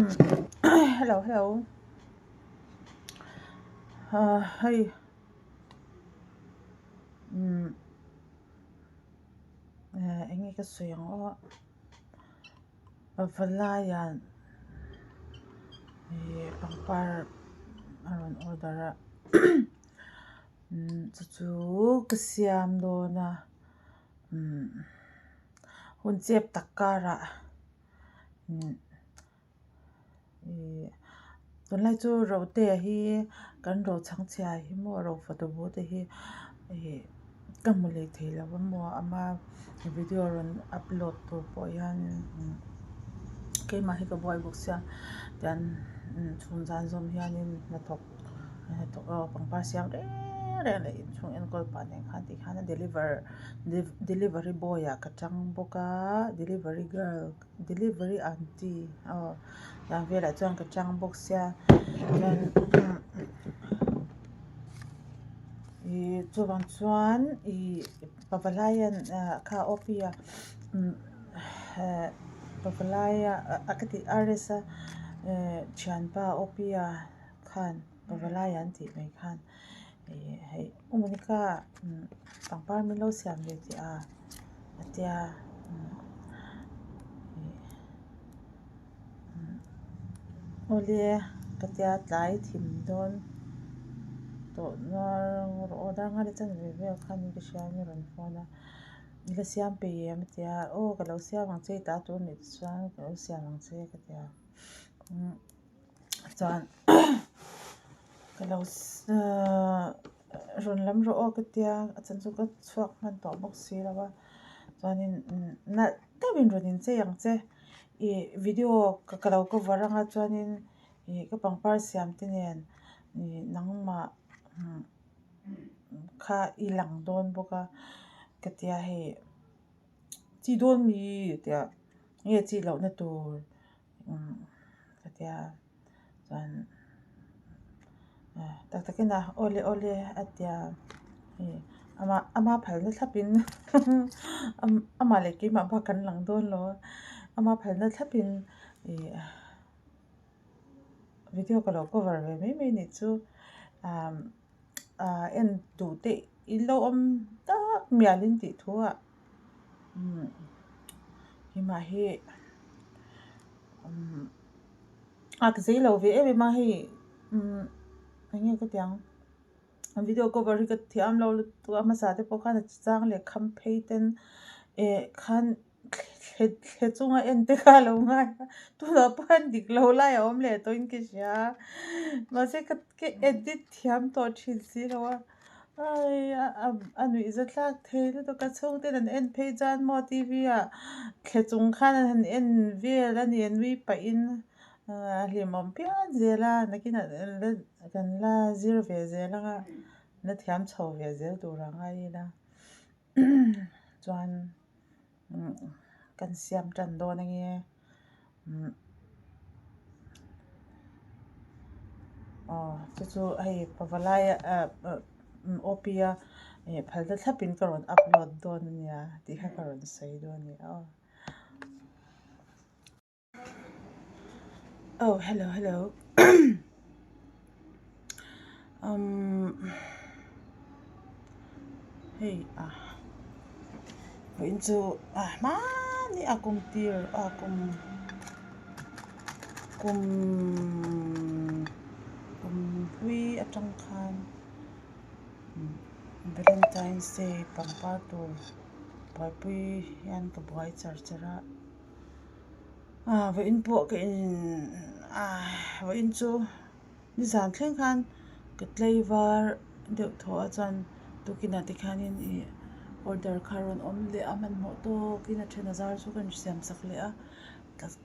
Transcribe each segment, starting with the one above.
Hello hello hei eng nge ka sawi ang aw pavalai ah ih pangpar a rawn order a chu chu ka siam dawn a hun chep tak karah Ihh tunlai chu Rotea hi kan ro chhangchhia hi maw ro photo booth te hi ihh ka hmu leh thei lo a maw ama video rawn upload tur pawh hian keimah hi ka buai bawk sia tian chhun zan zawm hianin hnathawk hnathawk aw pangpar siam reng reng leh inchhung enkawl pah nen khan tikhan a deliver delivery boy ah ka tang bawk a delivery girl. Delivery aunty aw tiang velah chuan ka chang bawk sia chuan ihh chuvang chuan ihh pavalai ah kha O P a pavalai a ka tih R S a thianpa O P a khan pavalai an tih mai khan ihh hei u Monica pangpar min lo siam ve teh a a tia awle ka tia tlai thim dawn tawh rawh aw dar nghal chan ve vel khan ka hria a rawn phone a i la siam peih em a tia aw ka lo siam ang che i ta tur anih chuan ka lo siam ang che ka tia. Chuan ka lo rawn lam rawh aw ka tia a chan chu ka chhuak hman tawh bawk si lo a chuanin nalh deuhin rawn inchei ang che ih video ka lo cover anga chuanin ih ka pangpar siam te nen ih nangmah kha i lang dawn bawk a ka tia hei chi dawn mi tia nge chi lohna tur. Ka tia chuan tak takin a awle awle a tia hei amah ama phalna thlapin amah leh keimah bak kan lang dawn lo a ama phalna thlapin ih video ka lo cover ve mai mai anih chu ah en duh te in lo awm tak mialin tih thu ah. Keimah hi a ka zei lo ve em em a hei eng nge ka tih ang video cover hi ka thiam lo lutuk a hmasa te pawh khan a chang leh kham phei ten eh khan thle thle chunga en te kha a lo ngai a tunah pawh hian dik lo lai a awm leh tawhin ka hria a mahse ka edit thiam tawh thin si lo a. A nuih za thlak thei lutuk a chhungten an en phei chuan maw T V ah thle chung khan an han en vel a ni a nui pahin a hlimawm phian zel a nakinah kan la zir ve zel ang a la thiam chho ve zel tur ang a ila chuan. Kan siam tan dawn ange aw chu chu hei pavalai O P a phal ta thlapin ka rawn upload dawn ania tih kha ka rawn sawi dawn a ni aw. Oh hello hello umm hei a vawiin chu a hmani a kum tir a kum kum kum hlui atang khan valentine's day pangpar tur buaipui hian ka buai char char a. Vawiin pawh ka in vawiin chu nizan thleng khan ka tlaivar deuh thaw a chuan tukinah te khianin ih order kha a rawn awm leh a hmanhmawh tawkin a then a zar chu ka insiam sak leh a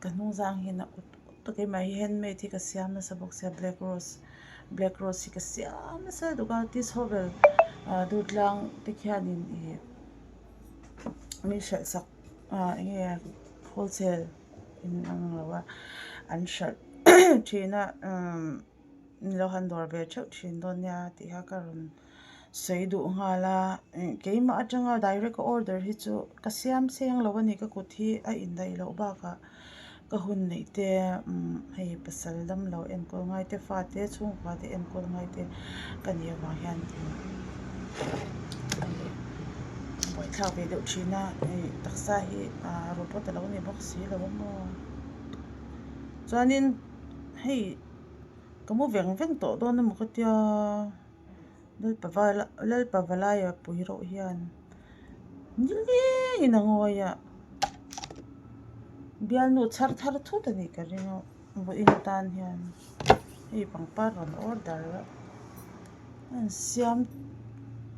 ka hnung zang hian a ut ut a keimah hi handmade hi ka siam nasa bawk sia black rose black rose hi ka siam nasa lutuk a tishovel durtlang te khianin ih min hralh sak. Ah eng nge wholesale in ang lo a an hralh thin a umm min lo han dawr ve theuh thin dawn nia tih kha ka rawn sawi duh nghal a keimah atanga direct a order hi chu ka siam seng lo a ni ka kut hi a indaih loh bakah. Ka hun neih te umm hei pasal damlo enkawl ngai te fate chhungkua te enkawl ngai te ka nih avang hian hei buaithlak ve deuh thin a hei taksa hi ah robot a lo ni bawk si lo a maw chuanin hei ka mu veng veng tawh dawn emaw ka tia Lalpa Valaia pui reuh hian nilengin a ngawi a bialnu chhar thar thut a nih ka ring a vawiin atan hian hei pangpar rawn order a an siam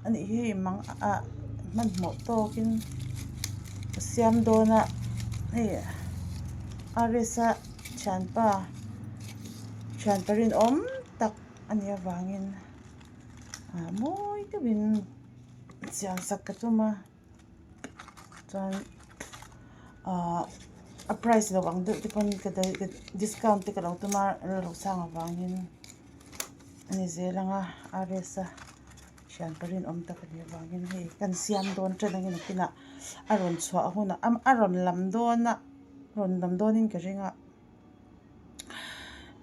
a nih hi hei mang ah hmanhmawh tawkin a siam dawn a hei R_S a thianpa thianpa rinawm tak a nih avangin ah mawi deuhin siam sak ka tum a chuan ahh a price lo ang deuh te pawn ka discount te ka lo tum a Lalrosanga avangin a ni zel ang a R_S a thian pa rinawm tak a nih avangin hei kan siam dawn ṭan ang in nakinah a rawn chhuah hunah a rawn lam dawn a rawn lam dawnin ka ring a.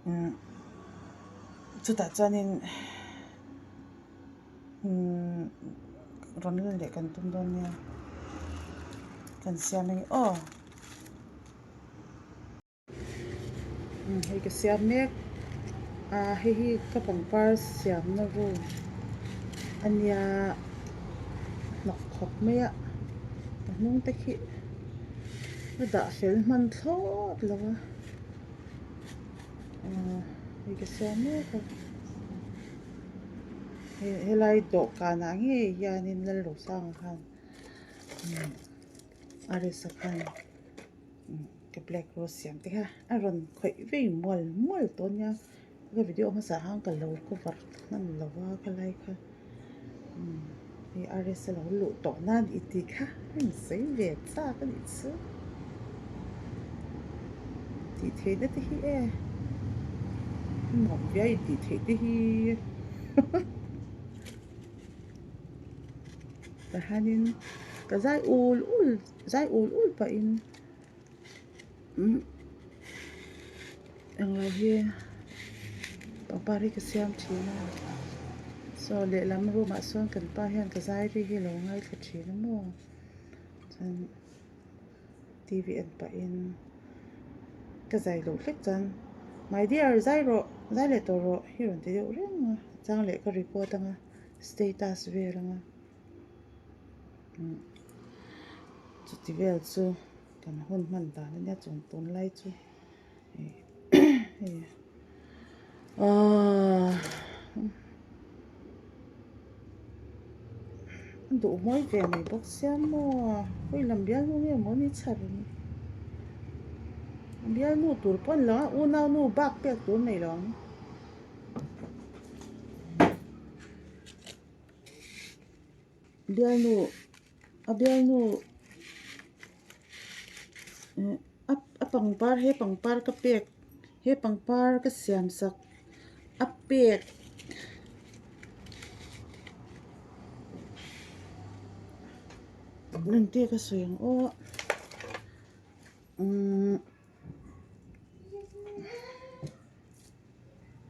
Umm chutah chuanin umm rawn lan leh kan tum dawn nia kan siam ange aw umm hei ka siam mek a hei hi ka pangpar siamna room a nia hnawk khawp mai a a hnung te khi. A dah fel hman thlawt lo a ahh hei ka siam mek a helai dawhkanah ngei hianin Lalrosanga khan a resa khan ka black rose siam te kha a rawn khawih vei mual mual tawh ania ka video hmasa khan ka lo cover hman lo a khalai kha. Hei RS a lo luh tawh nan i ti kha a insawi ve chak a nih chu. Tih theihna te hi e nuam viau in tih theih te hi tahanin ka zai ul ul zai ul ul pahin. Umm englo hi pangpar hi ka siam thin a saw lehlam room ah sawn kan pa hian ka zai ri hi a lo ngaithla thin a maw chuan t v en pahin ka zai loh hlek chuan my dear zai rawh zai leh tawh rawh hi rawn ti deuh reng a chang leh ka record anga status vel anga chuti vel chu. Kan hun hman dan ania chung tunlai chu hei aaa a duh mawi ve mai bawk sia maw hawi lam bialnu nge maw ni chhar ni bialnu tur pawh a ni lo a unaunu bak pek tur a nei lo ang. Bialnu a bialnu a a pangpar he pangpar ka pek he pangpar ka siam sak a pek engte ka sawi ang aw umm.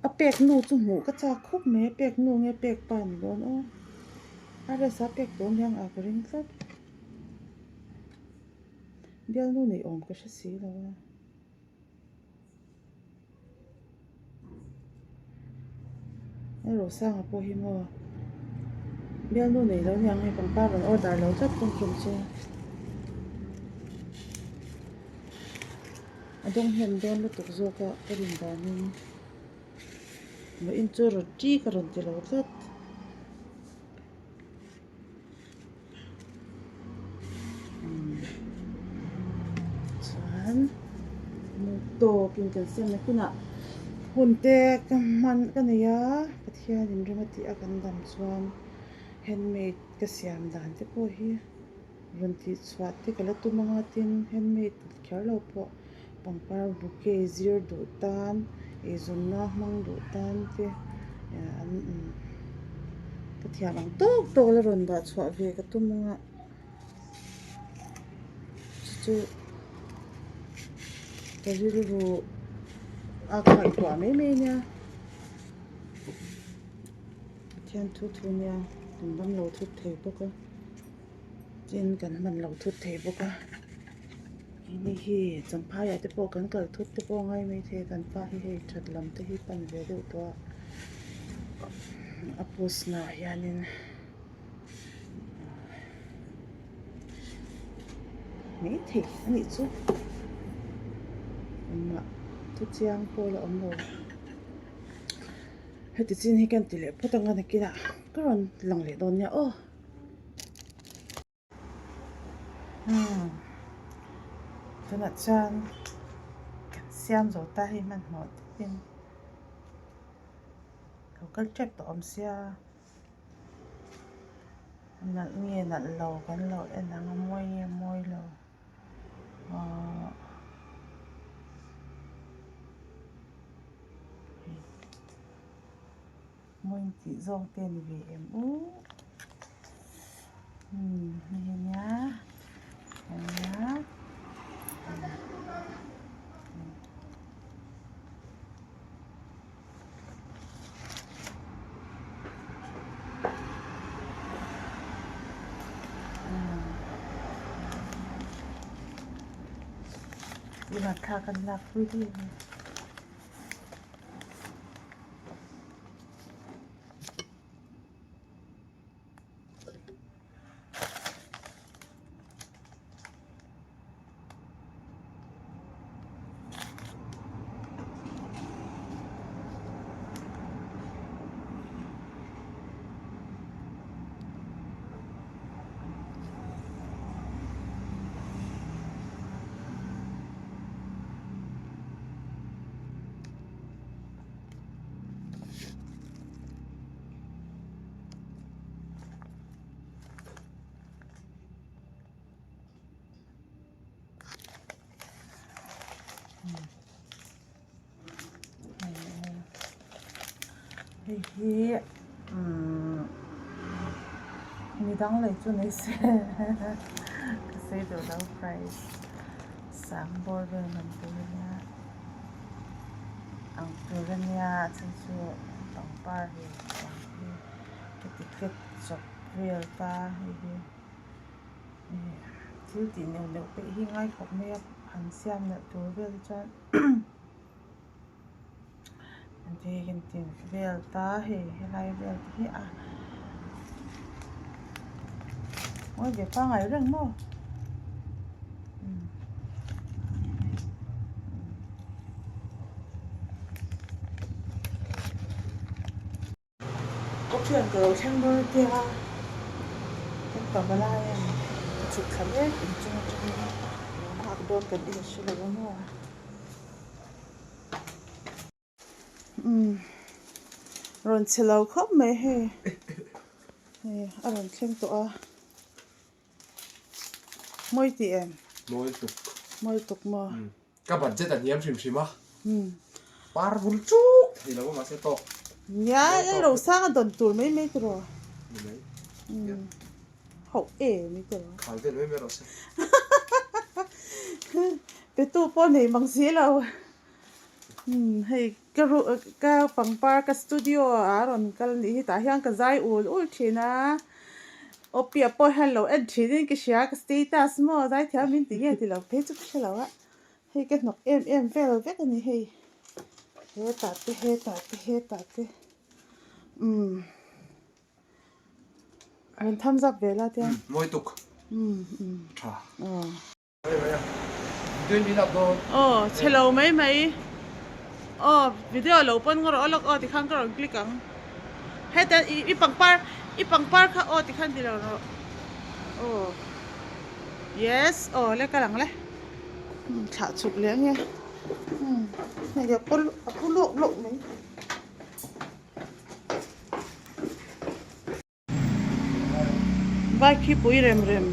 A pek nu chu hmuh ka chak khawp mai a pek nu nge pek pa ni dawn aw a resa pek dawn hian a ka ring tlat bialnu neih awm ka hre si lo a. Rosanga pawh hi maw bialnu nei lo aniang hei pangpar rawn order lo tlat tum tum chu a dawng hnem dawn lutuk zawk a ka rin danin vawiin chu roti ka rawn ti lo tlat. Chuan mu tawkin kan siam na hunah hun te ka hman ka nei a Pathianin rem a tih a kan dam chuan handmade ka siam dan te pawh hi rawn tih chhuah te ka la tum anga tin handmade kher lo pawh pangpar bouquet zir duh tan eizawnna hmang duh tan te an ka thiam ang tawk tawk la rawn dah chhuah ve ka tum ang a chu chu. Ka rilru a ka ngaihtuah mai mai nia. Pathian thu thu nia kan dam lo thut thei bawk a tin kan hman lo thut thei bawk a hei hi champhai ah te pawh kan kal thut te pawh a ngai mai thei a kan pa hi hei that lam te hi pan ve deuh tawh a a post naah hianin. Mai thei a nih chu engmah thu chiang pawh la awm lo heti chin hi ka inti leh phawt ang a nakinah ka rawn lang leh dawn nia aw umm tunah chuan kan siam zo ta hei hmanhmawh takin lo kal tep tawh awm sia. Nalh nge nalh lo kan lo en ang a mawi nge mawi lo ahh mawi tih zawng te a ni ve em u umm hei hi nia nia. Tunah thla kan lak pui daih a ni. Hei hi umm midang lei chu ni se ka sawi duh lo price sang bawr vel man tur a nia ang tur a nia a chhan chu pangpar hi ang hi ka ticket chawp vel ta hei hi. Thil tih neuh neuh peih hi ngai khawp mai a han siam nalh tur vel te chuan hei kan ti vel ta hei helai vel te hi a mawi ve pangai reng maw. Ka thian ka lo thleng dawn a tia kan pa va lai a ka chhuk thla mek inchung atangin lo nghak dawn kan in hre lo a maw umm rawn chhe lo khawp mai hei hei a rawn thleng tawh a mawi tih em mawi tuk mawi tuk maw. Ka budget a hniam hrim hrim a, par vul chuk thei lo a mahse tawk. Nia, i lo sang a dawn tur mai mai tiraw. Ni mai. Hauh e mai tiraw. Khai vel mai mai rawh se. Petu pawh nei mang si lo. Hei ka ru ka pangpar ka studio ah a rawn kal nih hi tah hian ka zai ul ul thin a. Aw piah pawh hian lo en thin in ka hria ka status maw zaithiam min ti nge ti lo phei chu ka hre lo a hei ka hnawk em em vel vek a ni hei hetah te hetah te hetah te umm rawn thumbs up ve la tiang mawi tuk umm umm tha aw. Aw chhe lo mai mai aw video lo pawn ka rawh a lawk aw tikhan ka rawn click ang heta i pangpar i pangpar kha aw tikhan ti lo rawh aw yes aw le kal ang le thlah chhuk leh ange hei a pu lawk lawk mai. Bike hi pui rem rem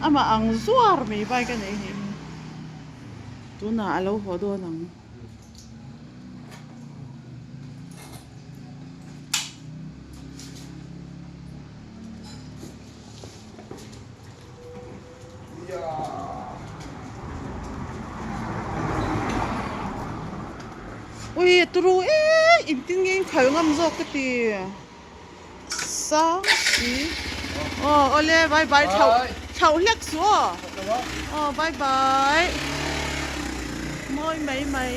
amah ang zuar mai bike a nei nih hi tunah a lo haw dawn ang. Ui a turu e engtin nge in khalh ngam zawk ka ti sang si aw awle bye bye thlauh thlauh hlek suh aw aw bye bye mawi mai mai.